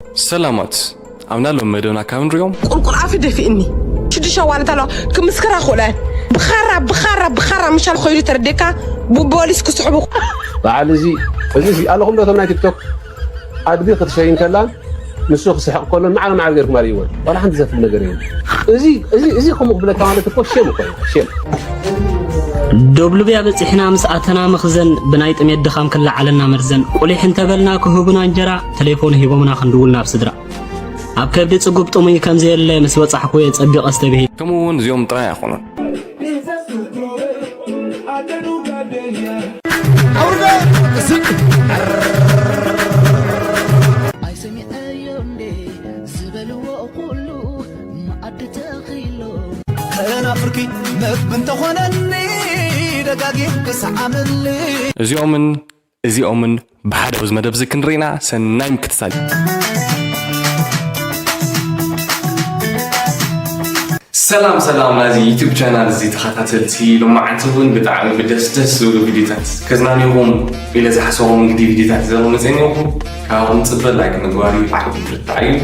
ሰላማት ኣብና ሎም መደብና ካብ ንሪኦም። ቁርቁር ኣፊ ደፊእኒ ሽዱሽተ ዋለት ኣለዋ ክምስክራ ክእለ ብኻራ ብኻራ ብኻራ ምሻል ኮይዱ ተረዴካ ብቦሊስ ክስሕቡ በዓል እዚ እዚ ኣለኹም ዶ እቶም ናይ ቲክቶክ ኣድጊ ክትሸይን ከላን ንሱ ክስሕቕ ከሎን ማዕረ ማዕረ ገይርኩም ኣርእይወን ዋላ ሓንቲ ዘፍል ነገር የለን እዚ እዚ እዚ ከምኡ ክብለካ ማለት እኮ ሼም እኮ እዩ ሼም ዶብ ልብያ በጺሕና ምስ ኣተና መኽዘን ብናይ ጥሜት ድኻም ክለዓለና መርዘን ቁሊሕ እንተበልና ክህቡና እንጀራ ተሌፎን ሂቦምና ክንድውል ናብ ስድራ ኣብ ከብዲ ጽጉብ ጥሙይ ከም ዘየለ ምስ በጻሕኩ እየ ጸቢቐ ዝተብሂለ። ከምኡ እውን እዚኦም ጥራይ ኣይኮኑን። ኣይሰሚዐዮ እንዴ ዝበልዎ ኩሉ መኣዲ ተኺሎ ከናፍርኪ መግቢ እንተኾነኒ ደጋጊም ክሰዓመኒ እዚኦምን እዚኦምን ብሓደ ኣብዚ መደብ እዚ ክንርኢና ሰናይ ምክትታል እዩ። ሰላም ሰላም ናዚ ዩቱብ ቻናል እዚ ተኸታተልቲ ሎማዓንቲ እውን ብጣዕሚ ብደስ ደስ ዝብሉ ቪዲዮታት ከዝናንኹም ኢለ ዝሓሰቦም እንግዲ ቪዲዮታት ዘሮ መፅእኒኹም ካብኹም ፅበ ላይክ ምግባር እዩ ዓብዲ ትርታዕ እዩ።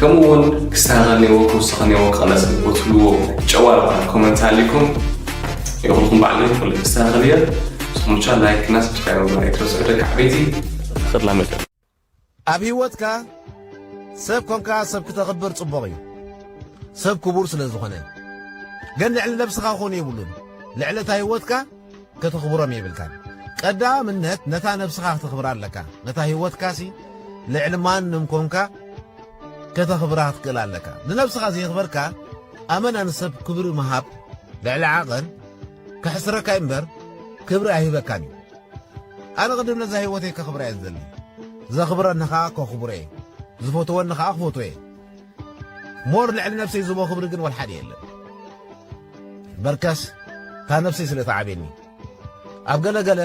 ከምኡ እውን ክስተኻኸል ነይዎ ክውስኸ ነይዎ ክቐነስ ነይዎ ትብልዎ ጨዋርታ ኮመንት ኣሊኩም ይኹልኩም ባዕለ ይኹል ክስተኻኸል እየ። ስኹምቻ ላይክ እና ሰብስክራይብ ምግባር ኣይትረስዑ ደቂ ዓበይቲ። ተኸድላ መጠን ኣብ ህይወትካ ሰብ ኮንካ ሰብ ክተኽብር ጽቡቕ እዩ። ሰብ ክቡር ስለ ዝኾነ ግን ልዕሊ ነብስኻ ክኾኑ የብሉን። ልዕሊ እታ ህይወትካ ከተኽብሮም የብልካን። ቀዳምነት ነታ ነብስኻ ክተኽብራ ኣለካ። ነታ ህይወትካሲ ልዕሊ ማንም ኮንካ ከተኽብራ ክትክእል ኣለካ። ንነብስኻ ዘየኽበርካ ኣመና ንሰብ ክብሪ ምሃብ ልዕሊ ዓቐን ከሕስረካ እምበር ክብሪ ኣይህበካን እዩ። ኣነ ቅድም ነዛ ህይወተይ ከኽብራ እየ ዝደሊ። ዘኽብረኒ ኸዓ ከኽብሮ እየ። ዝፈትወኒ ኸዓ ክፈትዎ እየ። ሞር ልዕሊ ነብሰይ ዝቦ ክብሪ ግን ወልሓደ የለን። በርከስ እታ ነብሰይ ስለ ትዓብየኒ። ኣብ ገለ ገለ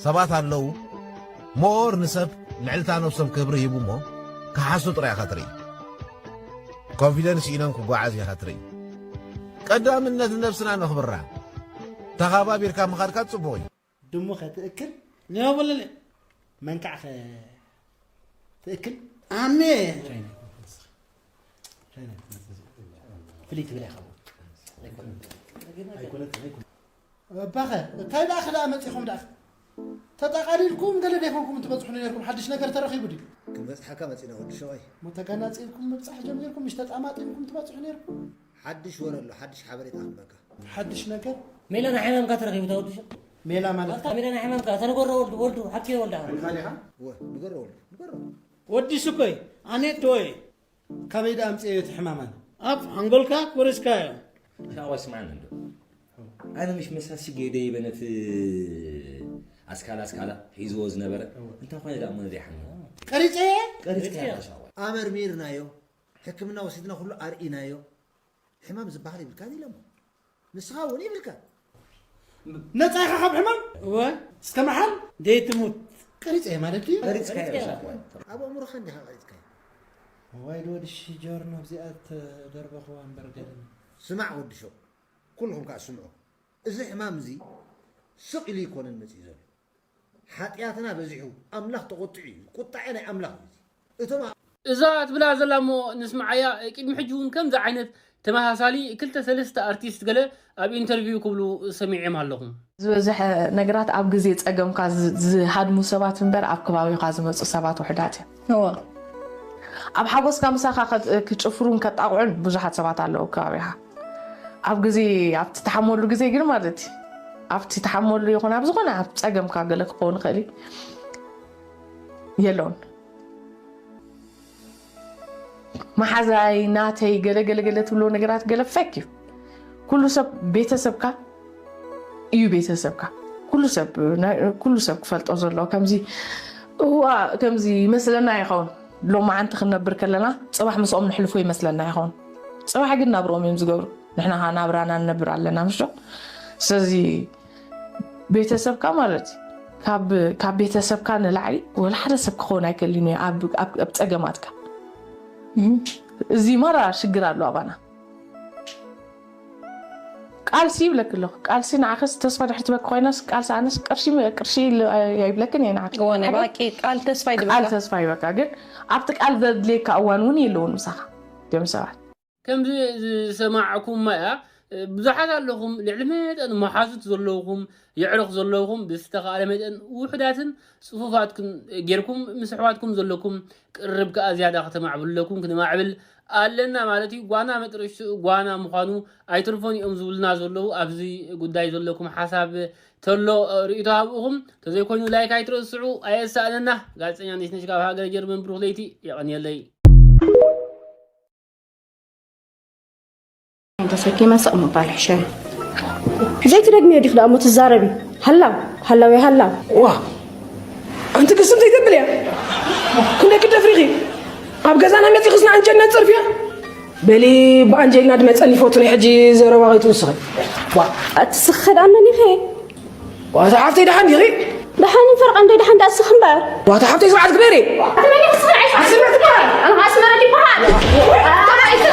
ሰባት ኣለዉ ሞር ንሰብ ልዕልታ ነብሶም ክብሪ ሂቡ እሞ ክሓሱ ጥራይ ኢኻ ትርኢ። ኮንፊደንስ ኢኖም ክጓዓዝ ኢኻ ትርኢ። ቀዳምነት ንነብስና ነኽብራ። ተኻባቢርካ ምኻድካ ጽቡቕ እዩ። ድሙ ኸ ትእክል? ኒሆ በለለ። መንካዕ ኸ ትእክል? ኣነ ፍልይ ትብል ኢኻ። ኣይኮነትን ኣይኮነትን። ኣባኸ እንታይ ደኣ ክደኣ መጺኹም ደኣ ተጠቓሊልኩም ገለ ደይኮንኩም ትበጽሑ ነይርኩም ሓድሽ ነገር ተረኺቡ ድዩ? ክንበጽሓካ መጺና ወዲ ሸዋይ። ሞ ተጋናጺልኩም ምብጻሕ ጀሚርኩም ምሽ ተጣማጢምኩም ትበጽሑ ነይርኩም? ሓድሽ ወረ ኣሎ ሓድሽ ሓበሬታ ክንበካ። ሓድሽ ነገር ሜላ ናይ ሕማምካ ተረኺቡ ተወድሹ ሜላ ማለት ኣታ ሜላ ናይ ሕማምካ ተነጎሮ ወልዱ ወልዱ ሓኪ ወልዳ ወ ንገሮ ወልዱ ንገሮ ወልዱ ወዲ ስኮይ ኣኔት ዶይ ካበይ ዳ ኣምጽኤ እቲ ሕማማን ኣብ ሓንጎልካ ኮሪስካዮ ሻዋ ስማዕኒ እንዶ ኣነ ምሽ መሳሲ ገይደ ይበነት ኣስካላ ኣስካላ ሒዝዎ ዝነበረ እንታይ ኮነ ዳ እሞ ዘይሓመ ቀሪጸ ቀሪጽ ሻዋ ኣመርሚርናዮ ሕክምና ወሲድና ኩሉ ኣርኢናዮ ሕማም ዝበሃል ይብልካን ኢሎሞ። ንስኻ እውን ይብልካ። ነፃ ኢኻ ካብ ሕማም? እወ። እስከ መሓል? ደይትሙት። ቀሪፀ ማለት ድዩ? ኣብ ኣእምሮኻ እንዲኻ ቀሪፅካዮ። እዋይ ዶ ወዲ ሽጆርኖ ኣብዚኣ ተደርበኽዋ እምበር ገለን። ስማዕ ወዲ ሸው፣ ኩልኹም ከዓ ስምዑ። እዚ ሕማም እዚ ስቕ ኢሉ ኣይኮነን መፂኡ ዘሎ። ሓጢኣትና በዚሑ ኣምላኽ ተቖጢዑ እዩ። ቁጣዐ ናይ ኣምላኽ እዩ እዚ። እቶም ኣብ። እዛ ትብላ ዘላ እሞ ንስምዓያ፣ ቅድሚ ሕጂ እውን ከምዚ ዓይነት ተመሳሳሊ ክልተ ሰለስተ ኣርቲስት ገለ ኣብ ኢንተርቪው ክብሉ ሰሚዐዮም ኣለኹ። ዝበዝሐ ነገራት ኣብ ግዜ ጸገምካ ዝ- ዝሃድሙ ሰባት እምበር ኣብ ከባቢኻ ዝመጹ ሰባት ውሑዳት እዮም። እወ። ኣብ ሓጎስካ ምሳኻ ከ- ክጭፍሩን ከጣቕዑን ብዙሓት ሰባት ኣለዉ ኣብ ከባቢኻ። ኣብ ግዜ ኣብቲ ትሓመሉ ግዜ ግን ማለት እዩ ኣብቲ ትሓመሉ ይኹን ኣብ ዝኾነ ኣብ ፀገምካ ገለ ክኸውን ይኽእል እዩ የለውን መሓዛይ ናተይ ገለ ገለ ገለ ትብሎ ነገራት ገለ ፌክ እዩ ኩሉ ሰብ ቤተሰብካ እዩ ቤተሰብካ ኩሉ ሰብ ኩሉ ሰብ ክፈልጦ ዘለዎ ከምዚ እዋ ከምዚ ይመስለና ይኸውን ሎማዓንቲ ክንነብር ከለና ፅባሕ ምስኦም ንሕልፎ ይመስለና ይኸውን ፅባሕ ግን ናብርኦም እዮም ዝገብሩ ንሕና ከዓ ናብራና ንነብር ኣለና ምሽ ስለዚ ቤተሰብካ ማለት ካብ ቤተሰብካ ንላዕሊ ወላ ሓደ ሰብ ክኸውን ኣይከልን እዩ ኣብ ፀገማትካ እዚ ማራ ሽግር ኣሎ ኣባና ቃልሲ ይብለክ ኣለኹ። ቃልሲ ንዓኸስ ተስፋ ድሕር ትበክ ኮይናስ፣ ቃልሲ ኣነስ ቅርሺ፣ ቅርሺ ኢሉ ኣይብለክን እየ ንዓኽ። እወ፣ ናይ ሓገዝ ባቂ ቃል ተስፋ ቃል ይድበካ። ተስፋ ይበካ፣ ግን ኣብቲ ቃል ዘድልየካ እዋን እውን የለውን ምሳኻ። እዚኦም ሰባት። ከምዚ ዝሰማዕኩማ እያ፣ ብዙሓት ኣለኹም፣ ልዕሊ መጠን መሓዙት ዘለውኹም፣ የዕሩኽ ዘለውኹም፣ ብዝተኻእለ መጠን ውሑዳትን ጽፉፋትኩም ጌርኩም ምስ ኣሕዋትኩም ዘለኩም ቅርብ ከኣ ዝያዳ ከተማዕብሉ ኣለኩም፣ ክነማዕብል ኣለና ማለት እዩ። ጓና መጥረሽትኡ ጓና ምዃኑ ኣይትርፎን እዮም ዝብሉና ዘለዉ። ኣብዚ ጉዳይ ዘለኩም ሓሳብ ተሎ ርእይቶ ሃብኡኹም፣ ተዘይኮይኑ ላይክ ኣይትረስዑ፣ ኣየሳእነና። ጋዜጠኛ ነሽነሽ ካብ ሃገረ ጀርመን ብሩኽ ለይቲ፣ የቐንየለይ። ተሰኪመ ስቕ ምባል ሕሸኒ። ዘይትደግምዮ ዲኺ ደኣ እሞ ትዛረቢ? ሃላው፣ ሃላው፣ ሃላው። ዋ፣ ኣንቲ ግስም ዘይተብልያ። ክንደይ ክደፍሪኺ? ኣብ ገዛና መጺኽስ ንኣንጀልና ትጸርፍያ? በሊ፣ ብኣንጀልና ድመጸኒ ይፈቱ ናይ ሕጂ ዘረባ ከይትውስኺ። ዋ። ኣቲ ስኺ ደኣ መን ኢኺ? ዋታ ሓፍተይ ደሓን ዲኺ? ደሓን ፈርቓ እንዶ ደሓን ደኣ ስኺ እምበር። ዋታ ሓፍተይ ስርዓት ግበሪ። ኣቲ መን ኢኺ ስኺ? ኣስመረት ይበሃል። ኣነ ኣስመረት ይበሃል። ተባኢሰ፣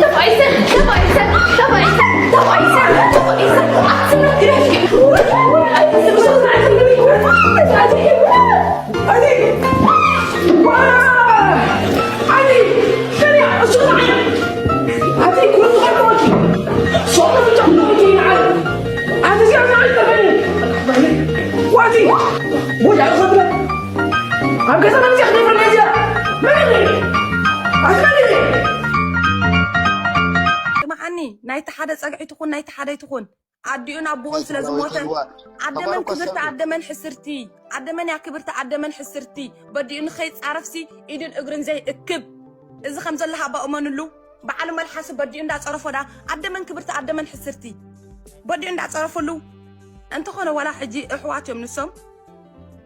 ተባኢሰ፣ ተባኢሰ፣ ተባኢሰ፣ ተባኢሰ፣ ተባኢሰ፣ ኣስመረት ግደፊ። ስምዓኒ፣ ናይቲ ሓደ ጸግዒ ትኹን፣ ናይቲ ሓደ ይትኹን፣ ኣዲኡን ኣቦኡን ስለ ዝሞተ፣ ኣደመን ክብርቲ ኣደመን ሕስርቲ፣ ኣደመን እያ ክብርቲ ኣደመን ሕስርቲ፣ በዲኡ ንኸይጻረፍሲ ኢድን እግርን ዘይእክብ። እዚ ከም ዘሎ ሃባ እመንሉ። በዓል መልሓሲ በዲኡ እንዳጸረፎ ዳ ኣደመን ክብርቲ ኣደመን ሕስርቲ። በዲኡ እንዳጸረፈሉ። እንተኾነ ዋላ ሕጂ እሕዋት እዮም ንሶም።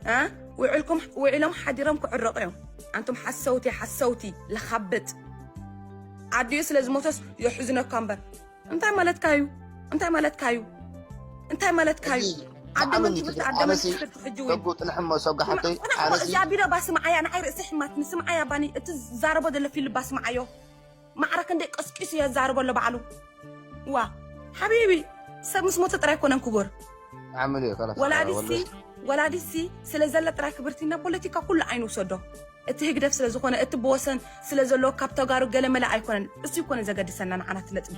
እ? ውዕልኩም፣ ውዒሎም ሓዲሮም ክዕረቑ እዮም። ኣንቱም ሓሰውቲ፣ ሓሰውቲ፣ ለኻብጥ። ኣዲኡ ስለ ዝሞተስ የሕዝነካ እምበር። እንታይ ማለትካ እዩ? እንታይ ማለትካ እዩ? እንታይ ማለትካ እዩ? ሕጂ ዓደመን ዓመት ትምህርቲ ይትግረ-፣ ዓደመን ዓመት ትምህርቲ ሕጂ እውን። ተጉ ጥልሕ እሞ ሰጉ ሓተይ፣ ስማ-፣ ዓመት እዚ ኣቢሎ ባ ስምዓያ፣ ንዓይ ርእሲ ሕማትኒ፣ ስምዓያ ባኒ፣ እቲ ዝዛረቦ ዘሎ ፊልባ ስምዓዮ። ማዕረ ክንደይ ቀስቂሱ የዛርቦ ኣሎ ባዕሉ። ዋ፣ ሓቢቢ፣ ሰብ ምስ ሞተ ጥራይ ኣይኮነን ክቡር። ዓምል እዩ፣ ከላስ፣ ወላዲሲ፣ ወላዲሲ ስለ ዘለ ጥራይ ክብርቲ፣ ናብ ፖለቲካ ኩሉ ዓይኑ ውሰዶ። እቲ ህግደፍ ስለ ዝኾነ፣ እቲ ብወሰን ስለ ዘለዎ ካብ ተጋሩ ገለ መለ ኣይኮነን። እሱ ይኮነ ዘገድሰና ንዓና እቲ ነጥቢ።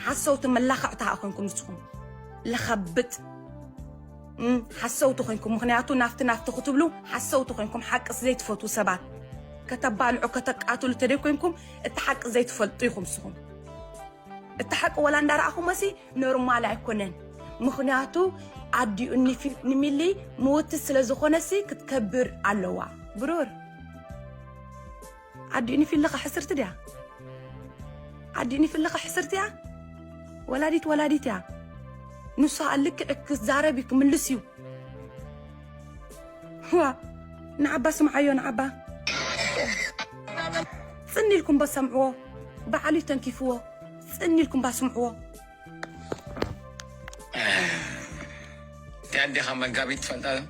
ሓሰውቲ መላኽዕቲ ሃ ኮንኩም ንስኹም። ለኸብጥ። እም፣ ሓሰውቲ ኮንኩም። ምኽንያቱ ናፍቲ ናፍቲ ክትብሉ ሓሰውቲ ኮንኩም፣ ሓቅስ ዘይትፈትዉ ሰባት። ከተባልዑ፣ ከተቃትሉ ተደይ ኮንኩም፣ እቲ ሓቂ ዘይትፈልጡ ኢኹም ንስኹም። እቲ ሓቂ ወላ እንዳረኣኹሞሲ ኖርማል ኣይኮነን። ምኽንያቱ ኣዲኡ ንፊ-፣ ንሚሊ ምውቲ ስለ ዝኾነሲ ክትከብር ኣለዋ። ብሩር። ኣዲኡ ንፊልኻ ሕስርቲ ድያ? ኣዲኡ ንፊልኻ ሕስርቲ እያ? ወላዲት ወላዲት እያ። ንሱ ኸኣ ልክዕ ክዛረብ እዩ፣ ክምልስ እዩ። ዋ፣ ንዓባ ስምዓዮ፣ ንዓባ። ጽን ኢልኩም በሰምዕዎ። ባዕሉ እዩ ተንኪፍዎ። ጽን ኢልኩም ባስምዕዎ። እቲ ኣዴኻ መጋቢት ትፈልጣ ዶ?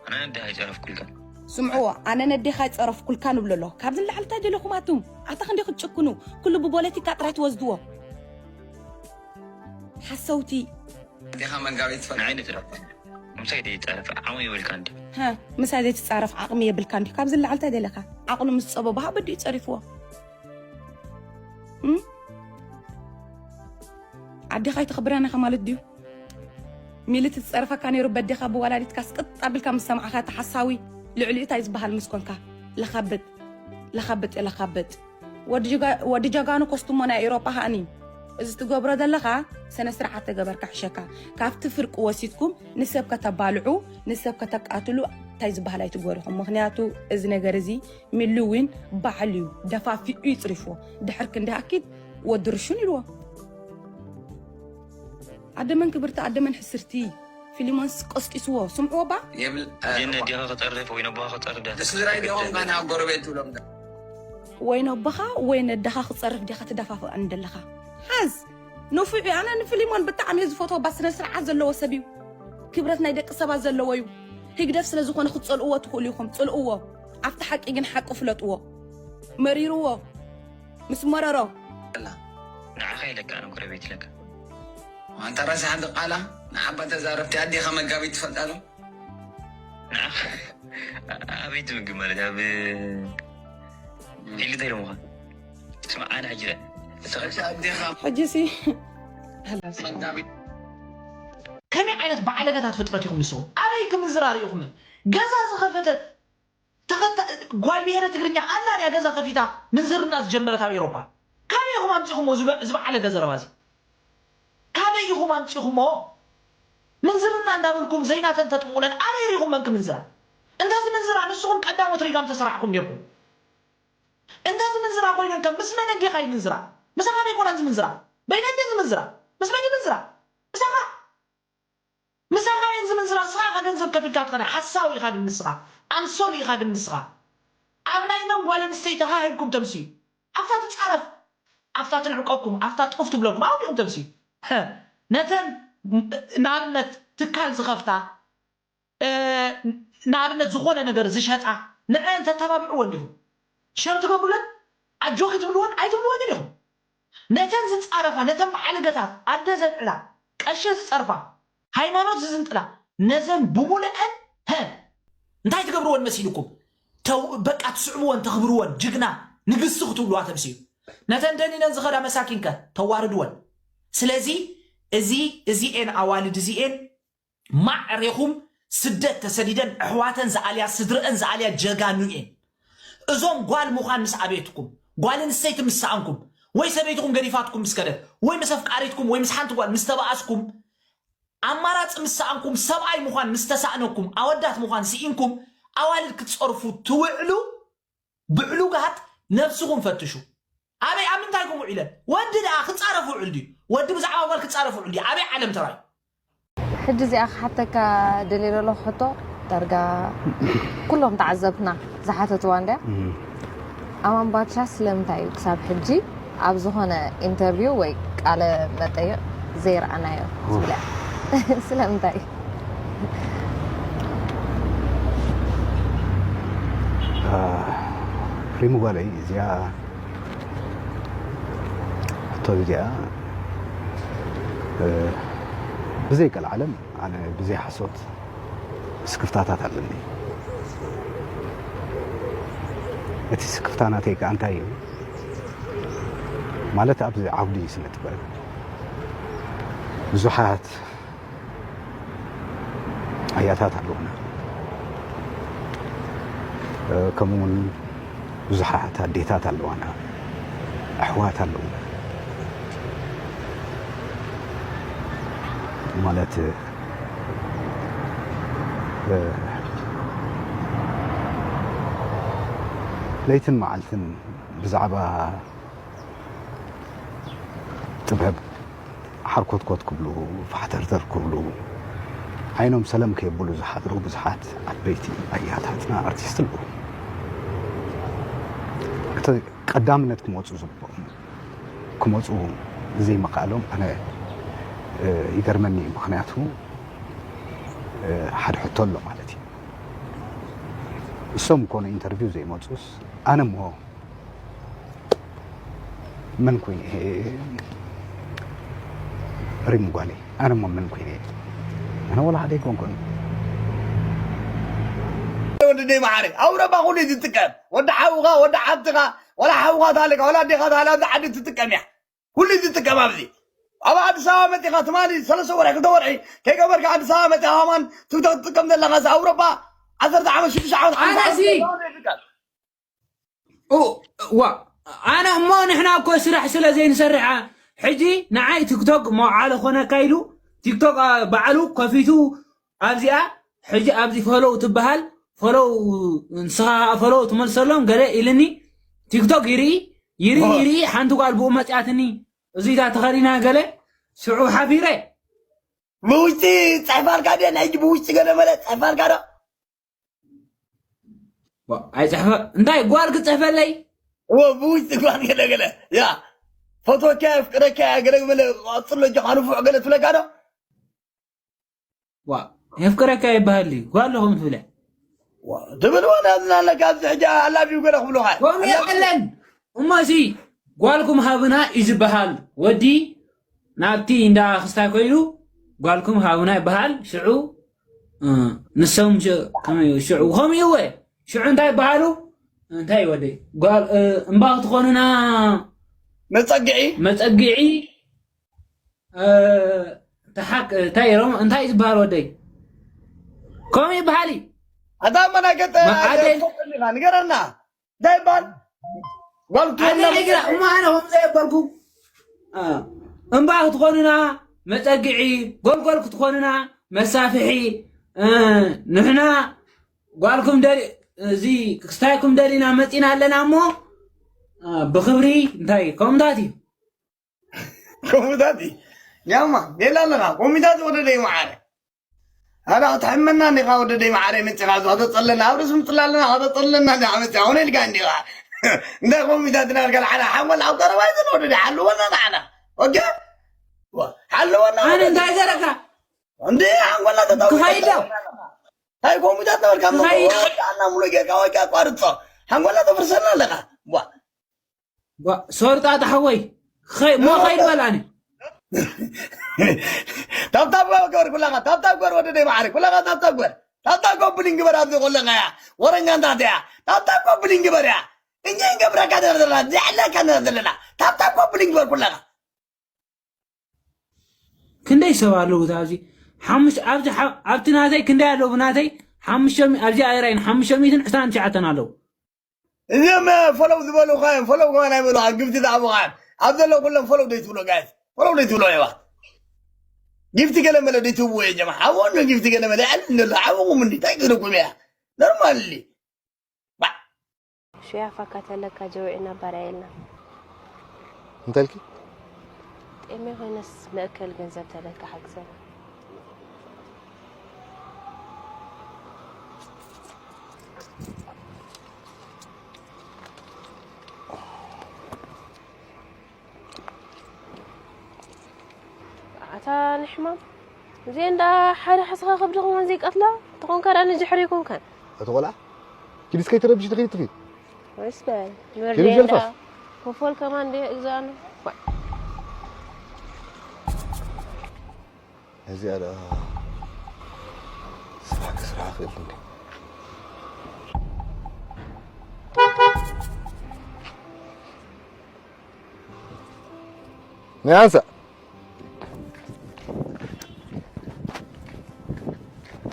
ኣነ ነዴኻ ኣይጸረፍኩልካን። ስምዕዎ፣ ኣነ ነዴኻ ኣይጸረፍኩልካን እብሎ ኣሎ። ካብዚ ንላዕሊ እንታይ ደለኹም ኣቱም? ኣታ ክንደይ ክትጭክኑ? ኩሉ ብፖለቲካ ጥራይ ትወስድዎ። ሓሰውቲ። ኣዴኻ መጋቢት ትፈልጣ? ንዓይ ንጽረፍ። ምሳይ ዘይትጻረፍ ዓቕሚ የብልካን ድዩ? ሃ፣ ምሳይ ዘይትጻረፍ ዓቕሚ የብልካን ድዩ? ካብዚ ንላዕሊ እንታይ ደለኻ? ዓቕሉ ምስ ጸበቦ ሃ በዲኡ ጸሪፍዎ። እም? ኣዴኻ ኣይተኽብረን ኢኻ ማለት ድዩ? ሚሊ ትጸርፈካ ነይሩ በዴኻ ብወላዲትካ ስቅጥ ኣቢልካ ምስ ሰማዕኻ እቲ ሓሳዊ ልዕሊኡ እንታይ ዝበሃል ምስ ኮንካ? ለኻብጥ፣ ለኻብጥ፣ ለኻብጥ። ወዲ ጀጋ-፣ ወዲ ጀጋኑ ኮስትሞ ናይ ኤውሮጳ ሃኒ። እዚ ትገብሮ ዘለኻ ስነ ስርዓት ተገበርካ ሕሸካ። ካብቲ ፍርቂ ወሲድኩም ንሰብ ከተባልዑ፣ ንሰብ ከተቃትሉ እንታይ ዝበሃል ኣይትግበሩ ኢኹም። ምኽንያቱ እዚ ነገር እዚ ሚሊ ዊን ባዕሉ እዩ ደፋፊኡ ይጽሪፍዎ። ድሕር ክንዲ ኣኪድ ወዲ ርሹን ኢልዎ። ኣደመን ክብርቲ ኣደመን ሕስርቲ ፊሊሞንስ ቀስቂስዎ። ስምዕዎ ባ? የብል፣ እ፣ ጀን ዲኻ ክጸርፍ ወይ ነቦኻ ክጸርፍ ዳ ስድራይ ዲኹም ተገደደ? ጋና ጎረቤት ትብሎም ዶ? ወይ ነቦኻ ወይ ነደኻ ክጸርፍ ዲኻ ትደፋፍኣኒ ደለኻ? ሓዝ! ንፉዕ እዩ። ኣነ ንፊሊሞን ብጣዕሚ እየ ዝፈትዎ። ባ ስነ ስርዓት ዘለዎ ሰብ እዩ። ክብረት ናይ ደቂ ሰባት ዘለዎ እዩ። ህግደፍ ስለ ዝኾነ ክትጸልእዎ ትኽእሉ ኢኹም። ጽልእዎ። ኣብቲ ሓቂ ግን ሓቂ ፍለጥዎ። መሪርዎ። ምስ መረሮ። ንዓኸ ኢለካ ኣነ ጎረቤት ኢለካ። ኣንታ ራስኻ ድቓላ ንሓባ ተዛረብቲ ኣዴኻ መጋቢት ትፈልጣ ዶ? ኣቤት ምግብ ማለት ኣብ ፊልድ ኢሎምኻ ስማ ኣነ ሕጂ ኣዴኻ ሕጂ ሲ መጋቢት ከመይ ዓይነት ባዕለገታት ፍጥረት ኢኹም ንስኹም ኣበይ ክምንዝራ ርኢኹምን ገዛ ዝኸፈተ ተኸታ ጓል ብሄረ ትግርኛ ኣላ ድያ ገዛ ከፊታ ምንዝርና ዝጀመረት ኣብ ኤሮፓ ካበይ ኢኹም ኣምፂኹሞ ዝበዓለገ ዘረባ እዚ ካበይ ኢኹም ኣምፂኹሞ ምንዝርና እንዳበልኩም ዘይናተን ተጥምቁለን ኣበይ ሪኹም መን ክምንዝራ እንተ ዝምንዝራ ንስኹም ቀዳሞት ሪጋም ተሰራዕኩም ኔርኩም እንተ ዝምንዝራ ኮይነን ከ ምስ መን እንዲኻ ይምንዝራ ምሳኻ ዘይኮናን ዝምንዝራ በይነን ድየን ዝምንዝራ ምስ መን ይምንዝራ ምሳኻ ምሳኻ እየን ዝምንዝራ ንስኻ ኢኻ ገንዘብ ከፊልካ ትኸዳ ሓሳዊ ኢኻ ግን ንስኻ ኣምሶል ኢኻ ግን ንስኻ ኣብ ናይ መን ጓል ኣንስተይቲ ሃ ሂብኩም ተምስዩ ኣብታ ትጻረፍ ኣብታ ትንዕቀኩም ኣብታ ጡፍ ትብለኩም ኣብኡ ዲኹም ተምስዩ ነተን ንኣብነት ትካል ዝኸፍታ ንኣብነት ዝኾነ ነገር ዝሸጣ ንዐን ተተባብዕወን ዲኹም ሸር ትገብሩለን ኣጆኺ ትብልወን ኣይትብልወን ዲኹም ነተን ዝፃረፋ ነተን በዓልገታት ኣደ ዘልዕላ ቀሸ ዝፀርፋ ሃይማኖት ዝዝንጥላ ነዘን ብሙልዐን ሀ እንታይ ትገብርወን መሲልኩም በቃ ትስዕብወን ተኽብርወን ጅግና ንግስቲ ክትብልዋ ተምስዩ ነተን ደኒነን ዝኸዳ መሳኪንከ ተዋርድወን ስለዚ እዚ እዚኤን ኣዋልድ እዚኤን ማዕሬኹም ስደት ተሰዲደን ኣሕዋተን ዝኣልያ ስድረአን ዝኣልያ ጀጋኑ እየን እዞም ጓል ምዃን ምስ ኣቤትኩም ጓል ኣንስተይቲ ምስ ሰኣንኩም ወይ ሰበይትኹም ገዲፋትኩም ምስ ከደት ወይ ምስ ኣፍቃሪትኩም ወይ ምስ ሓንቲ ጓል ምስ ተባኣስኩም ኣማራፂ ምስ ሰኣንኩም ሰብኣይ ምዃን ምስ ተሳእነኩም ኣወዳት ምዃን ስኢንኩም ኣዋልድ ክትፀርፉ ትውዕሉ ብዕሉጋት ነብስኹም ፈትሹ ኣበይ ኣብ ምንታይ ኢኹም ውዒለን ወዲ ደኣ ክፃረፍ ውዕል ድዩ ወዲ ብዛዕባ ጓል ክፃረፍ ውዕል ድዩ ኣበይ ዓለም ተራዩ ሕጂ እዚኣ ክሓተካ ደልየ ዘለኹ ሕቶ ዳርጋ ኩሎም ተዓዘብትና ዝሓተትዋ እንድያ ኣማን ባድሻ ስለምንታይ እዩ ክሳብ ሕጂ ኣብ ዝኾነ ኢንተርቪው ወይ ቃለ መጠይቕ ዘይረኣናዮ ትብል እያ ስለምንታይ ሪሙ ጓለይ እዚኣ ሕቶ እዚኣ ብዘይ ቀልዓለም ኣነ ብዘይ ሓሶት ስክፍታታት ኣለኒ እቲ ስክፍታ ናተይ ከዓ እንታይ እዩ ማለት ኣብዚ ዓውዲ ስነ ጥበብ ብዙሓት ኣያታት ኣለዉና ከምኡ እውን ብዙሓት ኣዴታት ኣለዋና ኣሕዋት ኣለዉ ማለት ለይትን መዓልትን ብዛዕባ ጥበብ ሓርኮትኮት ክብሉ ፋሕተርተር ክብሉ ዓይኖም ሰለም ከየብሉ ዝሓድሩ ብዙሓት ዓበይቲ ኣያታትና ኣርቲስት ኣለዉ እቲ ቀዳምነት ክመፁ ዝግብኦም ክመፁ ዘይምኽኣሎም ኣነ ይገርመኒ እዩ ምክንያቱ ሓደ ሕቶ ኣሎ ማለት እዩ እሶም ኮነ ኢንተርቪው ዘይመፁስ ኣነ ሞ መን ኮይነ ሪም ጓለይ ኣነ ሞ መን ኮይነ ኣነ ወላ ሓደ ኣይኮንኩን ወዲ ደይ መዓረ ኣውሮፓ ኩሉ ዝጥቀም ወዲ ሓውኻ ወዲ ሓብትኻ ወላ ሓውኻ ታለካ ወላ ኣዴኻ ታለ ኣብዚ ዓዲ ትጥቀም እያ ኩሉ ዝጥቀም ኣብዚ ኣብ ኣዲስ ኣበባ መፂኻ ትማሊ ሰለስተ ወርሒ ክልተ ወርሒ ከይገበርካ ኣዲስ ኣበባ መፂኻ ከማን ትክቶክ ትጥቀም ዘለኻ ኣውሮፓ ዓሰርተ ዓመት ሽዱሽተ ዓመት ኣነ እዚ ዋ ኣነ እሞ ንሕና እኮ ስራሕ ስለ ዘይንሰርሕ ሕጂ ንዓይ ቲክቶክ መውዓሊ ኮነካ ኢሉ ቲክቶክ ባዕሉ ከፊቱ ኣብዚኣ ሕጂ ኣብዚ ፈሎው ትበሃል ፈሎው ንስኻ ፈሎው ትመልሰሎም ገለ ኢልኒ ቲክቶክ ይርኢ ይርኢ ይርኢ ሓንቲ ጓል ብኡ መፅያትኒ እዚታ ተኸዲና ገለ ሽዑ ሓፊረ ብውሽጢ ፅሕፋልካ ድየ ናይ ብውሽጢ ገለ መለ ፅሕፋልካ ዶ ኣይፅሕፈ እንታይ ጓል ክፅሕፈለይ ብውሽጢ ጓል ገለ ገለ ያ ፈትወካ የፍቅረካ ገለ መለ ቀፅሎ ጆካ ንፉዕ ገለ ትብለካ ዶ የፍቅረካ ይበሃል ጓል ለኹም ትብለ ትብል ወላ ዝናለካ ኣብዚ ሕጂ ኣላቢው ገለ ክብሉካ ከምኡ የለን እሞ እዚ ጓልኩም ሃብና እዩ ዝበሃል። ወዲ ናብቲ እንዳ ክስታይ ኮይኑ ጓልኩም ሃብና ይበሃል። ሽዑ ንሶም ሽዑ ከምኡ ሽዑ እንታይ ይበሃሉ? እንታይ ወደይ ጓል እምባ ክትኾንና መፀግዒ መፀግዒ እንታይ ዝበሃል ወደይ ከምኡ ይበሃል። ኣታ መናገጠ ንገረና እንታይ ይበሃል? ጓል እማ ኣነ ከም ዘየበልኩ እምባ ክትኾንና መፀግዒ ጎልጎል ክትኾንና መሳፍሒ ንሕና ጓልኩም እዚ ክስታይኩም ደሊና መፂና ኣለና እሞ ብክብሪ እንታይ ከምታት እዩ ከምታት እዩ ያማ ሌላ ኣለና ኮሚታት ወደ ደይ መዓረ ኣላ ክትሕመና እንዲኻ ወደ ደይ መዓረ መፂኻ እዚ ከተፀለና ኣብ ርእሲ ምፅላ ኣለና ከተፀለና እንዲኻ መፂኻ ሆነ ኢልካ እንዲኻ እንታይ ኮሚታት ናልካ ዓላ ሓንጎል ኣብ ቀረባ ይዘን ወደ ደይ ሓልወና ንዓና ኦኬ ሓልወና ኣነ እንታይ ገረካ እንዴ ሓንጎልና ተታው ክኸይድ ዶ እንታይ ኮሚታት ነበርካ ክኸይድ ዶ? ወጣና ሙሉ ጌርካ ወይ ኣቋርጾ ሓንጎልና ተፍርሰልና ኣለኻ ዋ ዋ ሶርጣ ታሕወይ ኸይ ሞ ኸይድ በላኒ ታብታብ ገበር ኩላኻ ታብታብ ገበር ወደ ደይ ማዕረ ኩላኻ ታብታብ ገበር ታብታብ ኮብሊን ግበር ኣብዚ ቆለኻ ያ ወረኛ እንታት ያ ታብታብ ኮብሊን ግበር ያ እኛ እንገብረካ ዘለና ዘለና ዘዕለካ ዘለና ዘለና ታብታብ ኮብሊን ግበር ኩላኻ ክንደይ ሰብ ኣለዉ ኣብዚ ሓሙሽ ኣብዚ ሓ- ኣብቲ ናተይ ክንደይ ኣለዉ ናተይ ሓሙሽተ ሚ- ኣብዚ ኣይራይን ሓሙሽተ ሚእትን ዕስራን ትሽዓተን ኣለዉ እዚኦም እ፣ ፈለው ዝበሉ ኸ ፈለው ከማን ኣይበሉ ግፍቲ ዝኣቡ ኸ ኣብ ዘሎ ኩሎም ፈለው ደይ ትብሎ ጋይስ ፈለው ደይ ትብሎ የባ ጊፍቲ ገለ መለ ደይ ትብዎ የ ጀማ ሓቦ ጊፍቲ ገለ መለ ይዕል እንደሎ ሓቦኹም እንዲ እንታይ ክልኩም እያ ኖርማል ሽያፋካ ተለካ ጀውዒና ባርያ የልና እንተልኪ ጤሜ ኮይነስ መእከል ገንዘብ ተለካ ሓግዘና ኣታ ንሕማም እዚኤን ደኣ ሓደ ሓስኻ ከብዲ ከማን ዘይቀትላ ተኾንካ ደኣ ንድሕሪ ይኮንካን እቲ ቆልዓ ኪድ እስከ ይትረብሽ ትኽእል ትኽእል ወይስ በል ኪድ ጀልፋስ ኮፎል ከማን እንደ እግዛኑ እዚኣ ደኣ ስራሕ ክስራሕ ክእል እንደ ናይ ሓንሳእ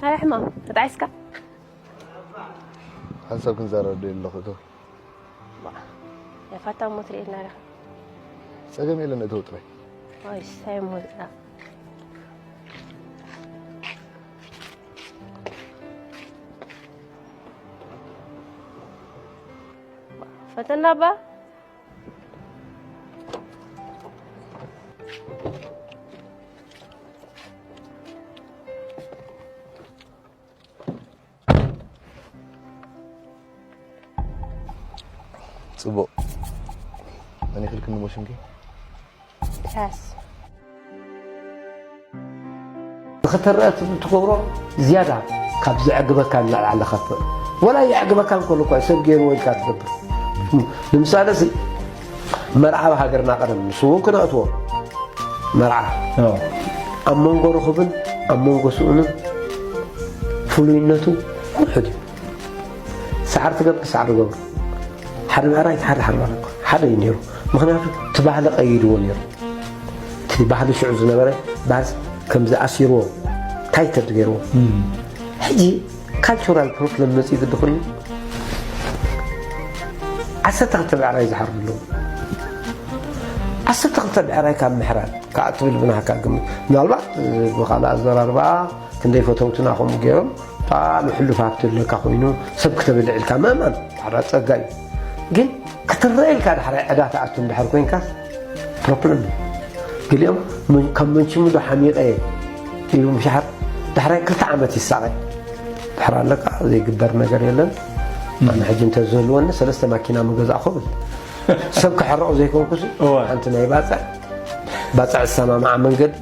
ኣረ ሕማም ተጣዒስካ ሓንሳብ ክንዛረብ ዶ ኣለኹ እቶ ያፋታ እሞ ትርእየና ኢኻ ጸገም የለን እቶ ጥራይ ኣይ ሳይ ሞዝኣ ፈተና ባ ጽቡቕ መን ይኽልክኒ ሞሽንኪ ራስ ንኽትረአ ትገብሮ ዝያዳ ካብ ዘዕግበካ ንላዕሊ ኣለኻ ወላ የዕግበካ እንከሎ እኳ ሰብ ገይርዎ ኢልካ ትገብር ንምሳሌ ሲ መርዓ ኣብ ሃገርና ቀደም ንሱ እውን ክነእትዎ መርዓ ኣብ መንጎ ርኹብን ኣብ መንጎ ስኡንን ፍሉይነቱ ውሑድ እዩ ሰዓር ትገብር ሰዓር ገብሩ ሓደ ብዕራይ ሓደ ሓደ ማለት ሓደ እዩ ነይሩ ምክንያቱ እቲ ባህሊ ቀይድዎ ነይሩ እቲ ባህሊ ሽዑ ዝነበረ ባዝ ከም ዝኣሲርዎ ታይተድ ገይርዎ ሕጂ ካልቸራል ፕሮብለም መፅኡ ግዲ ኮይኑ ዓሰርተ ክልተ ብዕራይ ዝሓርዱ ኣለዉ ዓሰርተ ክልተ ብዕራይ ካብ ምሕራድ ከዓ ትብል ብናሃካ ግምት ምናልባት ብካልእ ኣዘራርባ ክንደይ ፈተውትና ከምኡ ገይሮም ብጣዕሚ ሕሉፍ ሃብቲ ኣለካ ኮይኑ ሰብ ክተብልዕ ኢልካ ምእማን ሓደ ፀጋ እዩ ግን ክትረአ ኢልካ ዳሕራይ ዕዳ ትኣቱ እንድሕር ኮይንካስ ፕሮብለም እዩ ገሊኦም ከም መንችሙ ዶ ሓሚቐ ኢሉ ምሻሓር ዳሕራይ ክልተ ዓመት ይሳቐ ድሕር ኣለካ ዘይግበር ነገር የለን ኣነ ሕጂ እንተዝህልወኒ ሰለስተ ማኪና ምገዛእኹ ብል ሰብ ክሕረቑ ዘይኮንኩስ ሓንቲ ናይ ባፅዕ ባፅዕ ዝሰማማዓ መንገዲ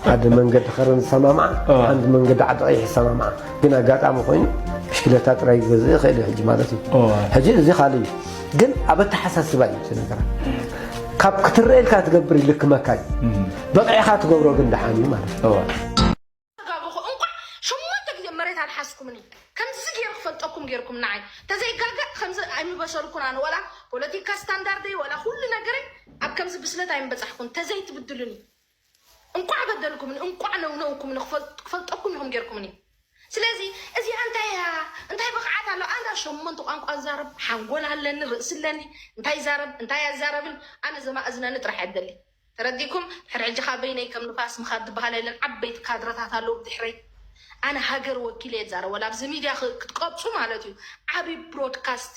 ሓደ መንገዲ ከረን ዝሰማማዓ ሓደ መንገዲ ዓዲ ቀይሕ ዝሰማማዓ ግን ኣጋጣሚ ኮይኑ ብሽክለታ ጥራይ ክገዝእ ይኽእል እዩ ሕጂ ማለት እዩ ሕጂ እዚ ካልእ እዩ ግን ኣብ ኣተሓሳስባ እዩ እቲ ነገራት ካብ ክትረኤልካ ትገብር ይልክመካ እዩ። በቂዕካ ትገብሮ ግን ደሓን እዩ ማለት እዩ። ተጋገኹ። እንኳዕ ሸሞንተ ግዜ መሬት ኣልሓስኩምኒ። ከምዚ ገይሩ ክፈልጠኩም ገይርኩም ንዓይ። ተዘይጋገ ከምዚ ኣይምበሰልኩን ኣነ። ዋላ ፖለቲካ ስታንዳርደይ ዋላ ኩሉ ነገረይ ኣብ ከምዚ ብስለት ኣይምበጻሕኩን። ተዘይትብድሉኒ። እንኳዕ በደልኩምኒ፣ እንኳዕ ነውነውኩምኒ። ክፈል- ክፈልጠኩም ኢኹም ገይርኩምኒ። ስለዚ እዚኣ እንታይ እያ? እንታይ ብቕዓት ኣለዋ? ኣነ ሸሞንተ ቋንቋ ዛረብ ሓንጎል ኣለኒ፣ ርእሲ ኣለኒ። እንታይ ዛረብ እንታይ ኣዛረብን ኣነ ዘማእዝነኒ ጥራሕ እያ ደሊ። ተረዲኩም? ድሕሪ ሕጂ ካብ በይነይ ከም ንፋስ ምኻድ ዝበሃል የለን። ዓበይቲ ካድረታት ኣለዉ ብድሕረይ። ኣነ ሃገር ወኪለ እየ ዝዛረብ። ወላ ኣብዚ ሚድያ ክ- ክትቀብጹ ማለት እዩ። ዓቢ ብሮድካስት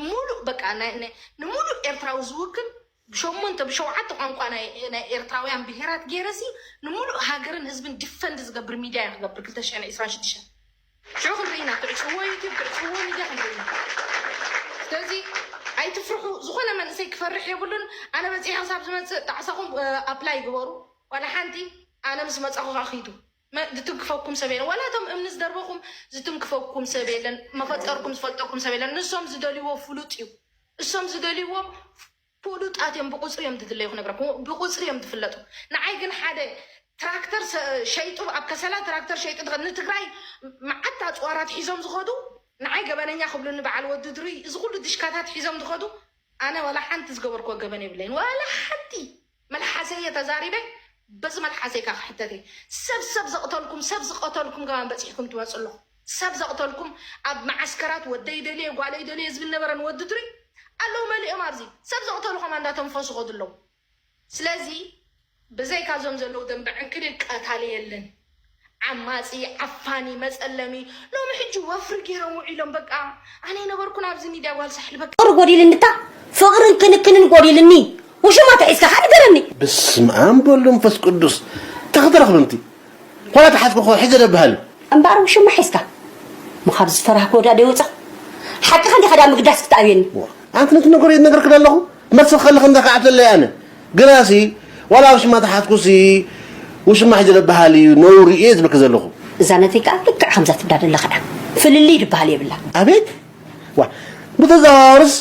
ሙሉእ በቃ ናይ- ናይ- ንሙሉእ ኤርትራዊ ዝውክል ብሸሞንተ ብሸውዓተ ቋንቋ ናይ ናይ ኤርትራውያን ብሄራት ገይረሲ ንሙሉእ ሃገርን ህዝብን ዲፈንድ ዝገብር ሚድያ እየ ክገብር ክልተ ሽሕን ዕስራን ሽዱሽተን ሽዑ ክንርኢ ኢና። ትዕፅዎ ዩቲብ ትዕፅዎ ሚድያ ክንርኢ ኢና። ስለዚ ኣይትፍርሑ። ዝኾነ መንእሰይ ክፈርሕ የብሉን። ኣነ በፂሐ ክሳብ ዝመፅእ ጣዕሳኹም ኣፕላይ ግበሩ። ዋላ ሓንቲ ኣነ ምስ መፃኹ ከዓ ኪዱ። መ- ዝትንክፈኩም ሰብ የለን። ዋላ እቶም እምኒ ዝደርበኹም ዝትንክፈኩም ሰብ የለን። መፈጠርኩም ዝፈልጠኩም ሰብ የለን። ንሶም ዝደልይዎ ፍሉጥ እዩ። እሶም ዝደልይዎም ፍሉጣት እዮም። ብቁፅሪ እዮም ዝድለዩ ክነግረኩም። ብቁፅሪ እዮም ዝፍለጡ። ንዓይ ግን ሓደ ትራክተር ሰ- ሸይጡ ኣብ ከሰላ ትራክተር ሸይጡ ዝኸ- ንትግራይ መዓት ኣፅዋራት ሒዞም ዝኸዱ ንዓይ ገበነኛ ክብሉኒ በዓል ወዲ ድሩይ እዚ ኩሉ ድሽካታት ሒዞም ዝኸዱ ኣነ ዋላ ሓንቲ ዝገበርክዎ ገበን የብለይን። ዋላ ሓንቲ መልሓሰይ እየ ተዛሪበ። በዚ መልሓሰይ ካ ክሕተት እየ። ሰብ ሰብ ዘቕተልኩም ሰብ ዝቐተልኩም ገባን በፂሕኩም ትመፁ ኣለኹ። ሰብ ዘቕተልኩም ኣብ መዓስከራት ወደይ ደልየ ጓለይ ደልየ ዝብል ነበረ ንወዲ ድሩይ ኣለዉ መሊኦም ኣብዚ ሰብ ዘቕተሉ ከማ እንዳተንፈሱ ከዱ ኣለዉ። ስለዚ ብዘይካ እዞም ዘለዉ ደንበ ዕንክሊል ቀታሊ የለን። ዓማፂ ዓፋኒ መፀለሚ ሎሚ ሕጂ ወፍሪ ገይሮም ውዒሎም በቃ ኣነ ይነበርኩን ኣብዚ ሚድያ ጓል ሳሕል በቃ ፍቅር ጎዲልንታ ፍቅርን ክንክንን ጎዲልኒ ውሽማ ተሒዝካ ከ ንገረኒ። በስመ ኣብ ወወልድ ወመንፈስ ቅዱስ። እንታይ ክትረኽቢ እንቲ? ዋላ ተሓዝኩ እኮ ሒዘ ደብሃል። እምበኣር ውሽማ ሒዝካ እሞ ካብ ዝፈራህክዎ ዳኣ ደይወፃኹ? ሓቅኻ እንዲኻ ዳኣ ምግዳስ ክትኣብየኒ። ኣንቲ ነቲ ነገር እየ ዝነግረኪ ዘለኹ። ክመልሰኪ ከለኺ እንታይ ክዓብተለይ ኣነ? ግናሲ ዋላ ውሽማ ተሓዝኩሲ ውሽማ ሒዘ ደብሃል እዩ ነውሪ እየ ዝብለኪ ዘለኹ። እዛ ነተይ ከኣ ልክዕ ከምዛ ትብላ ዘለኻ እያ። ፍልልይ ድበሃል የብላን። ኣቤት ዋ ብተዘዋዋርስ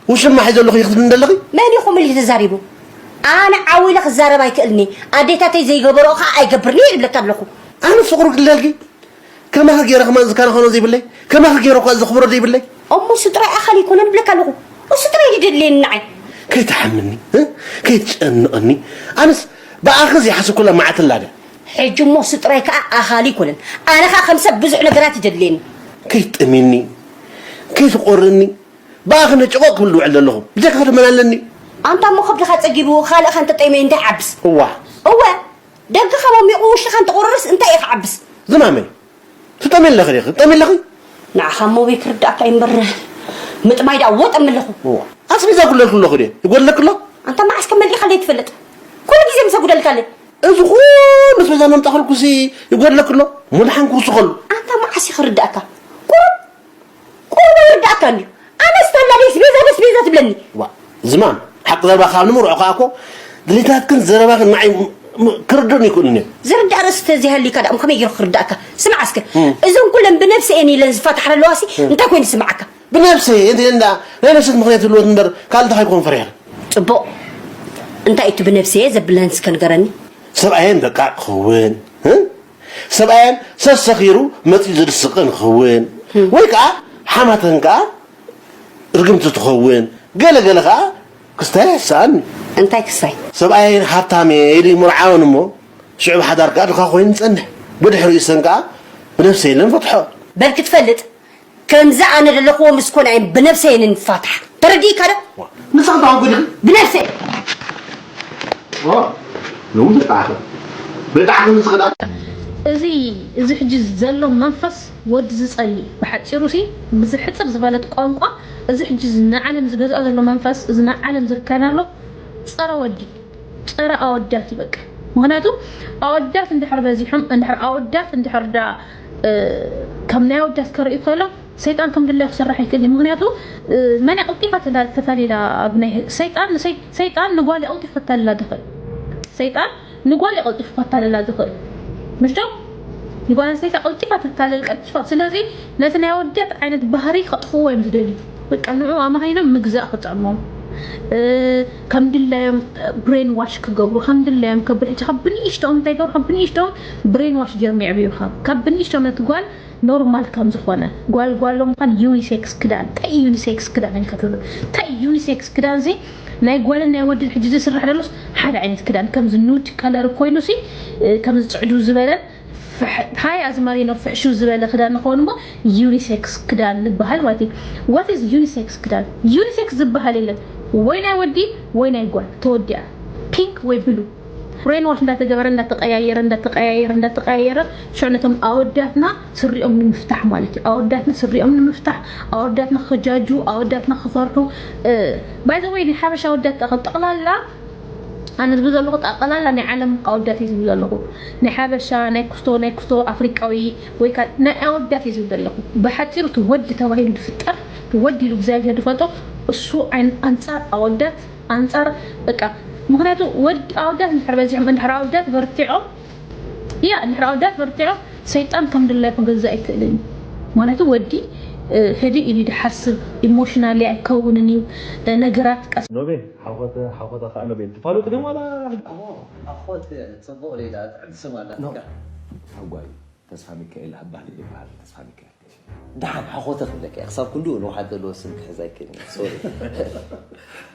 ውሽማ ሒዘ ኣለኹ ኢኺ ትብልኒ ዘለኺ? መን እዩ ከምኡ ኢሉ ተዛሪቡ? ኣነ ዓው ኢለ ክዛረብ ኣይክእልን እየ። ኣዴታተይ ዘይገበርኦ ከኣ ኣይገብርን እየ ይብለኪ ኣለኹ። ኣነ ፍቕሩ ክልለልኪ? ከማኺ ገይረ ከማን ዝከናኸኖ ዘይብለይ? ከማኺ ገይረ እኳ ዘኽብሮ ዘይብለይ? እሞ እሱ ጥራይ ኣኻሊ ኣይኮነን እብለኪ ኣለኹ። እሱ ጥራይ እዩ ዘድልየኒ ንዓይ። ከይትሓምኒ፣ ከይትጨንቐኒ። ኣነስ ብኣኺ ዘይሓሰብኩላ መዓልቲ ኣላ ድያ? ሕጂ እሞ እሱ ጥራይ ከኣ ኣኻሊ ኣይኮነን። ኣነ ከኣ ከም ሰብ ብዙሕ ነገራት እዩ ዘድልየኒ። ከይትጠምየኒ፣ ከይትቖርኒ። ብኣኺ ነጭቖቕ ክብል ዝውዕል ዘለኹ ብጀካኺ ድመን ኣለኒ። ኣንታ እሞ ከብድኻ ጸጊቡ ካልእኻ እንተጠምየ እንታይ ይዓብስ? እዋ። እወ ደገኻ ሞሚቑ ውሽጥኻ እንተቑርርስ እንታይ እዩ ክዓብስ? ዝማመይ ትጠምየ ኣለኺ ዲኺ ትጠምየ ኣለኺ? ንዓኻ እሞ ኣበይ ክርድኣካ እዩ እምበር ምጥማይ ደኣ ወጠሚ ኣለኹ። እዋ ኣስቤዛ ይጉድለልኪ ኣለኹ ድየ? ይጎድለኪ ኣሎ? ኣንታ መዓስ ከ መሊእካለይ ትፈልጥ? ኩሉ ግዜ ምሰ ጉደልካለይ። እዚ ኩሉ ኣስቤዛ መምጻእክልኩሲ ይጎድለኪ ኣሎ? እሞ ደሓን ክውስኸሉ። ኣንታ መዓስ እዩ ክርድኣካ? ቁሩብ ቁሩብ ኣይርድኣካን ድዩ? ኣነስ ታላ ደይ ኣስቤዛ ኣስቤዛ ትብለኒ። ዋ ዝማም ሓቂ ዘረባ ካብ ንምርዖ ከኣ እኮ ድሌታትክን ዘረባኽን ንዓይ ም- ም- ክርድኡኒ ኣይክእሉን እዮም። ዝርዳእ ርእሲ ተዘይሃልዩካ ደኣ ከመይ ገይሩ ክርዳእካ? ስማዕ እስከ እዞን ኩለን ብነብሰ እየን ኢለን ዝፋታሓ ዘለዋሲ እንታይ ኮይኑ ዝስማዓካ? ብነብሰ እየ እንተ ኢለን ደኣ ናይ ነፍሰት ምኽንያት ይህልወት እምበር ካልእ እንታይ ከይኮን ፈሪሐ። ጽቡቕ እንታይ እቲ ብነብሰ እየ ዘብለን እስከ ንገረኒ? ሰብኣየን በቃ ክኸውን እ? ሰብኣየን ሰሰኺሩ መፂኡ ዝድስቐ ንኸውን ወይ ከዓ ሓማተን ከዓ ርግምቲ ትኸውን ገለ ገለ ከዓ ክስታይ ኣይሰኣን እዩ። እንታይ ክስታይ? ሰብኣየን ሃብታም እየ ኢሉ ይምርዓወን እሞ ሽዑ ብሓዳር ከዓ ድኻ ኮይኑ ይፀንሕ። ብድሕሪኡ ሰን ከዓ ብነፍሰ የለን ፈትሖ። በል ክትፈልጥ ከምዚ ኣነ ዘለኽዎ ምስ ኮነ እየን ብነብሰይ እየን ንፋታሕ። ተረዲእካ ዶ? ንስኺ ተዋጉዲ ብነብሰይ። ኦ ሎሚ ብጣዕኺ ብጣዕኺ ንስኺ ደኣ እዚ እዚ ሕጂ ዘሎ መንፈስ ወዲ ዝጸሊ ብሓጺሩ ሲ ብዝሕጽር ዝበለት ቋንቋ እዚ ሕጂ እዚ ንዓለም ዝገዝኣ ዘሎ መንፈስ እዚ ንዓለም ዝርከና ኣሎ ጸረ ወዲ ጸረ ኣወዳት እዩ በቃ። ምኽንያቱ ኣወዳት እንድሕር በዚሖም እንድሕር ኣወዳት እንድሕር ዳ ከም ናይ ኣወዳት ከርእዩ ከሎ ሰይጣን ከም ድላዩ ክሰርሕ ኣይክእል እዩ። ምኽንያቱ መን እያ ቀልጢፋ ተታሊላ ኣብ ናይ ሰይጣን ሰይጣን ንጓል እያ ቀልጢፉ ከታልላ ዝኽእል። ሰይጣን ንጓል እያ ቀልጢፉ ከታልላ ዝኽእል። ምሽ ዶ? ንጓል ኣንስተይቲ ቀልጢፋ ትታለል ቀልጢፋ። ስለዚ ነቲ ናይ ኣወዳት ዓይነት ባህሪ ከጥፍእዎ እዮም ዝደልዩ። በቃ ንዑ ኣማሂኖም ምግዛእ ክጠዕሞም። ከም ድላዮም ብሬን ዋሽ ክገብሩ፣ ከም ድላዮም ከብል ሕጂ ካብ ብንእሽቶም እንታይ ገብሩ፣ ካብ ብንእሽቶም ብሬን ዋሽ ጀርሚ ዕብዩኻ። ካብ ብንእሽቶም ነቲ ጓል ኖርማል ከም ዝኾነ፣ ጓል ጓሎም ምዃን፣ ዩኒሴክስ ክዳን። እንታይ ዩኒሴክስ ክዳን ኢልካ ትብል? እንታይ ዩኒሴክስ ክዳን እዚ? ናይ ጓልን ናይ ወድን ሕጂ ዝስራሕ ደሎስ ሓደ ዓይነት ክዳን፣ ከምዚ ኑድ ከለር ኮይኑ ሲ፣ ከምዚ ጽዕዱ ዝበለን ፍሕ-፣ ሃይ ኣዝማሪኖ ፍሕሹ ዝበለ ክዳን ንኸውን እሞ ዩኒሴክስ ክዳን ዝበሃል ማለት እዩ። What is ዩኒሴክስ ክዳን? ዩኒሴክስ ዝበሃል የለን። ወይ ናይ ወዲ ወይ ናይ ጓል ተወዲኣ። ፒንክ ወይ ብሉ። ብሬን ዋሽ እንዳተገበረ፣ እንዳተቀያየረ፣ እንዳተቀያየረ፣ እንዳተቀያየረ፣ ሽዑ ነቶም ኣወዳትና ስሪኦም ንምፍታሕ ማለት እዩ። ኣወዳትና ስሪኦም ንምፍታሕ፣ ኣወዳትና ክጃጁ፣ ኣወዳትና ክፈርሑ። ባይ ዘ ወይ ናይ ሓበሻ ኣወዳት ጠቕላላ ኣነ ዝብል ዘለኹ ጠቕላላ ናይ ዓለም ኣወዳት እዩ ዝብል ዘለኹ። ናይ ሓበሻ፣ ናይ ኩስቶ፣ ናይ ኩስቶ ኣፍሪቃዊ ወይ ከዓ ናይ ኣወዳት እዩ ዝብል ዘለኹ። ብሓፂሩ እቲ ወዲ ተባሂሉ ዝፍጠር፣ እቲ ወዲ ኢሉ እግዚኣብሔር ዝፈልጦ፣ እሱ ዓይን-፣ ኣንፃር ኣወዳት፣ ኣንፃር በቃ። ምኽንያቱ ወዲ ኣወዳት እንድሕር በዚሖም፣ እንድሕር ኣወዳት በርቲዖም፣ ያ እንድሕር ኣወዳት በርቲዖም፣ ሰይጣን ከም ድላዩ ክገዝእ ኣይክእልን እዩ። ማለቱ ወዲ፣ እ፣ ህድእ ኢሉ ይሓስብ፣ ኢሞሽናሊ ኣይከውንን እዩ፣ እ፣ ነገራት ቀስ ኖቤል፣ ሓኾተ፣ ሓኾተ ኸዓ ኖቤል። ትፋለጡ ድዮም ዋላ? እሞ፣ ኣኾት ጽቡቕ ሌላ ጥዕም ስም ኣላትካ። ኖ። ሓጓይ፣ ተስፋ ሚካኤል ኣባህሊ ይበሃል፣ ተስፋ ሚካኤል። ደሓን ሓኾተ ክብለካ እየ። ክሳብ ክንድኡ ንውሓት ዘለዎ ስም ክሕዝ ኣይክእልን እየ። ሶሪ።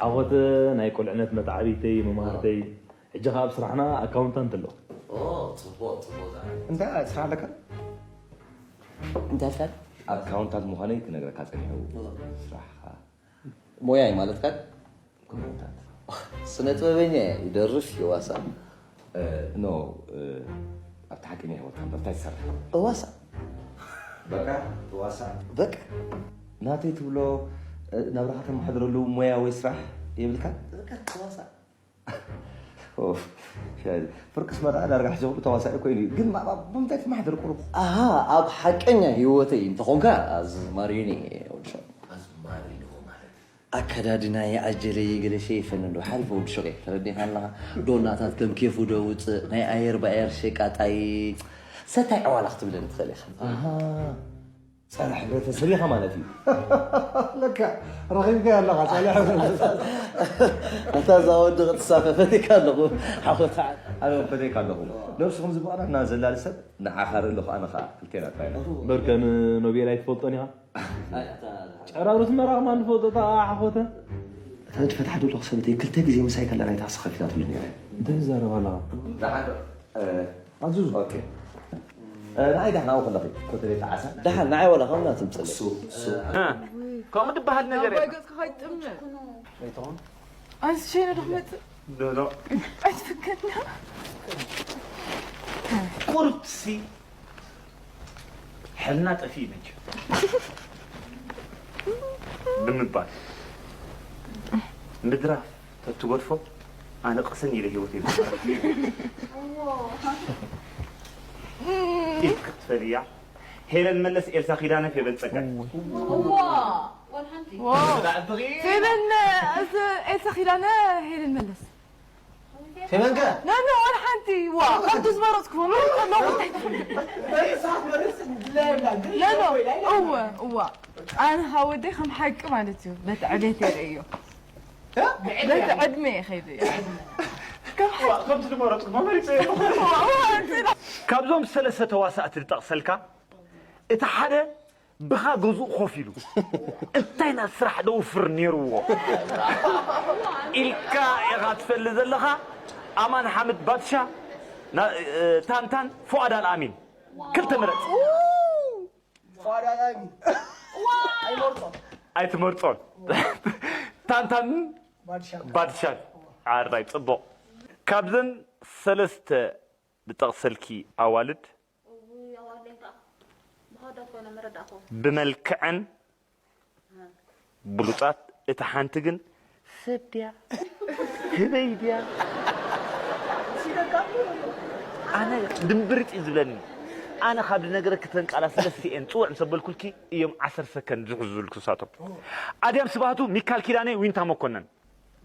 ሓኾተ ናይ ቁልዕነት መተዓብይተይ፣ መማህርተይ። ሕጂ ኸዓ ኣብ ስራሕና ኣካውንታንት ኣለኹ። ኦ፣ ጽቡቕ፣ ጽቡቕ ደኣ። እንታይ ስራሕ ኣለካ? እንታይ ኣልካ? ኣካውንታንት ምዃነይ ክነግረካ ጸኒሑ። ኦ። ስራሕኻ? ሞያይ ማለትካ? ኮሜንታት። ስነ ጥበበኛ እየ፣ ይደርፍ፣ ይዋሳእ። እ፣ ኖ፣ እ፣ ኣብቲ ሓቀኛ ህይወትካ እንታይ ትሰርሕ? እዋሳእ። በቃ፣ ትዋሳእ። በቃ። ናተይ ትብሎ፣ እ፣ ናብራኻ ተመሓድረሉ ሞያ ወይ ስራሕ የብልካን? በቃ፣ ትዋሳእ። ኦፍ፣ ሻይ። ፍርቅስ መርዓ ዳርጋ ሕጂ ኩሉ ተዋሳኢ ኮይኑ እዩ። ግን ማ-፣ ማ-፣ ብምንታይ ትመሓደር ቁሩብ? ኣሃ፣ ኣብ ሓቀኛ ህይወተይ እንተኾንካ ኣዝማሪኒ እየ፣ ወዲ ሸው። ኣዝማሪኒ ማለት? ኣከዳድናይ፣ ኣጀለይ፣ ገለ ሸይፈኒ ዶ፣ ሓሪፍ ወዲ ሸው እየ። ተረዲእካ ኣለኻ? ዶናታት ከም ኬፉ ዶ ውፅእ፣ ናይ ኣየር ብኣየር ሸቃጣይ፣ ሰታይ ዕዋላ ክትብለኒ ትኽእል ኢኻ። ኣሃ። ጸረ ሕብረተሰብ ኢኻ ማለት እዩ። ለካ ረኺብካዮ ኣለኻ፣ ጸረ ሕብረተሰብ። ኣታ እዛ ወዲ ክትሳፈ ፈቲካ ኣለኹ፣ ሓኾታ። ኣነ እውን ፈቲካ ኣለኹ። ነብስኹም ዝበቕራ እና ዘላሊ ሰብ ንዓኻ ርኢ ኣለኹ፣ ኣነ ኸኣ ክልቴና ጥራይ ኢና። እምበር ከም ኖቤል ኣይትፈልጦን ኢኻ። ጨራሩ ትመራ ከማን ንፈልጦ፣ እታ ሓኾተ። እታ ንፈትሓ ዘለኹ ሰበይተይ ክልተ ግዜ ምሳይ ከላ ናይታ ክሲ ከፊላትሉ ነይረ። እንታይ ትዛረብ ኣለኻ? ደሓን ዶ? እ፣ ኣዙዙ። ኦኬ። እ፣ ንዓይ ዳሕና ኣብኡ ከለኺ፣ ኮተቤት ዓሳ። ደሓን ንዓይ ዋላ ከምና ትምፅእ። እሱ፣ እሱ። እ፣ ከምኡ ዝበሃል ነገር ኣባይ የለን። ገፅካ ከይትጥምት። ኣይትኾን? ኣንስ ሸይነ ዶ ክመፅእ? ዶ፣ ዶ። ኣይትፍከና። ቁርብትሲ ሕልና ጠፊኡ መቸም። ብምባል ምድራፍ ተትገድፎ ኣነ ቅስን ኢለ ህይወት ይብል። ኢልክ ክትፈልያ ሄለን መለስ፣ ኤልሳ ኪዳነ፣ ፌበን ጸጋይ። እዋ፣ ዋን ሓንቲ። ዋው። ፌበን፣ እዚ ኤልሳ ኪዳነ፣ ሄለን መለስ። ፌበን ከ? ኖ፣ ኖ፣ ዋን ሓንቲ። ዋ፣ ካብቲ ዝመረጽኩ መምረጽ ኣለዎ። ኖ፣ ኖ፣ እወ፣ እዋ። ኣነ ካብ ወደይ ከም ሓቂ ማለት እዩ። በቲ ዕቤት የርእዮ። በቲ ዕድመ እየ ከይደ እየ። ከም ሓቂ። ከምቲ ዝመረጽኩ መመሪጸ እየ። እዋ፣ እዋ፣ ኣንተ ዶ? ካብዞም ሰለስተ ተዋሳእቲ ዝጠቕሰልካ፣ እቲ ሓደ ብኻ ገዝኡ ኮፍ ኢሉ፣ እንታይ ናብ ስራሕ ደውፍር ነይርዎ ኢልካ ኢኻ ትፈልጥ ዘለኻ? ኣማን ሓምድ ባድሻ፣ ና-፣ እ፣ ታንታን፣ ፉኣድ ኣልኣሚን። ክልተ ምረጽ። ፉኣድ ኣልኣሚን። ኣይመርጾን። ኣይትመርጾን። ታንታን ባድሻ። ባድሻ። ኣራይ፣ ጽቡቕ። ካብዘን ሰለስተ ዝጠቕሰልኪ ኣዋልድ፣ እውይ፣ ኣዋልደይ ከኣ ብኻዳት ኮይኖም መረዳእኮ። ብመልክዐን ብሉጻት፣ እታ ሓንቲ ግን ሰብ ድያ? ህበይ ድያ? ኣነ ድምብርጥ እዩ ዝብለኒ። ኣነ ካብ ዝነግረኪ እተን ቃላት ሰለስቲኤን ጽውዕ ምስ ኣበልኩልኪ እዮም ዓሰርተ ሰከንድ ዝሕዙ ዝብልኩ ንሳቶም። ኣድያም ስብሃቱ፣ ሚካል ኪዳነ፣ ዊንታ መኮነን።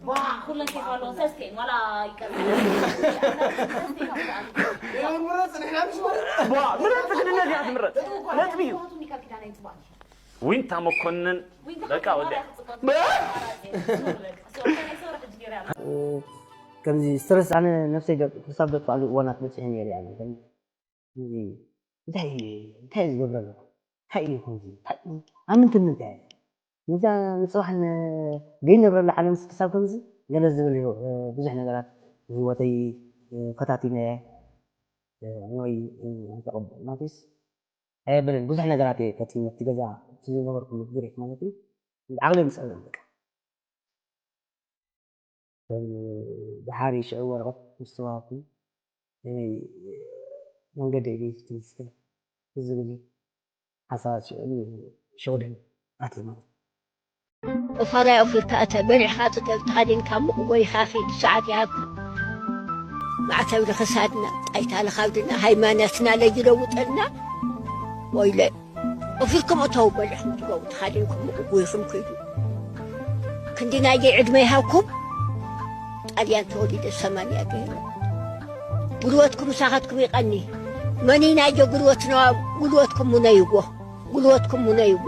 ዋ፣ ኩለን ሴፍ ኣለዎ፣ ሰስቴን፣ ዋላ ይቀር። ዋ፣ ምረጽ፣ ንሕና ንስመርጥ። ዋ፣ ምረጽ፣ ግድነት እያ ትምረጽ። ነጥቢ እዩ። ዊንታ መኮንን፣ በቃ ወዲያ። ከምዚ ስትረስ ኣነ ነብሰይ ደ- ክሳብ ደጥፋሉ እዋናት በፂሐ ነይሩ። ያኒ ከምዚ እንታይ እንታይ እዩ ዝገብረ ኣሎ? እንታይ እዩ ከምዚ? እንታይ እዩ? ኣብ ምንታይ ምንታይ? ነዛ ንፅባሕ ን- ዘይነብረላ ዓለም ክሳብ ከምዚ ገለ ዝብል እዩ። ብዙሕ ነገራት ህይወተይ ፈታቲነ ወይ ማለትስ ኣይብልን። ብዙሕ ነገራት እየ ፈቲነ። እቲ ገዛ እቲ ዝነበርኩሉ ዙሪት ማለት እዩ። ዓቕሊ ምፀበ በቃ ድሓር ሽዑ ወረቐት ምስ ተዋሃብኩ መንገዲ ቤት ትምህርቲ ዝብል ሓሳባት ሽዑ ሸውደን ኣትዩ ማለት እዩ። እፋላይ ኦፊርካ እተ በሪሕኻ ጥጠብ ተኸዲንካ ሙቕ ጎይኻ ኺድ ሰዓት ይሃብካ። ማዕተብ ንኽሳድና ጣይታ ንኻብድና ሃይማኖትና ለይለውጠልና ወይለ ኦፊርኩም እተው በሪሕኩም ትገቡ ተኸዲንኩም ሙቕ ጎይኹም ኪዱ። ክንዲ ናየይ ዕድመ ይሃብኩም። ጣልያን ተወሊደ ሰማንያ ገይረ። ጉልበትኩም ምሳኻትኩም ይቐኒ። መኒናዮ ጉልበትና ጉልበትኩም ሙነይዎ ጉልበትኩም ሙነይዎ።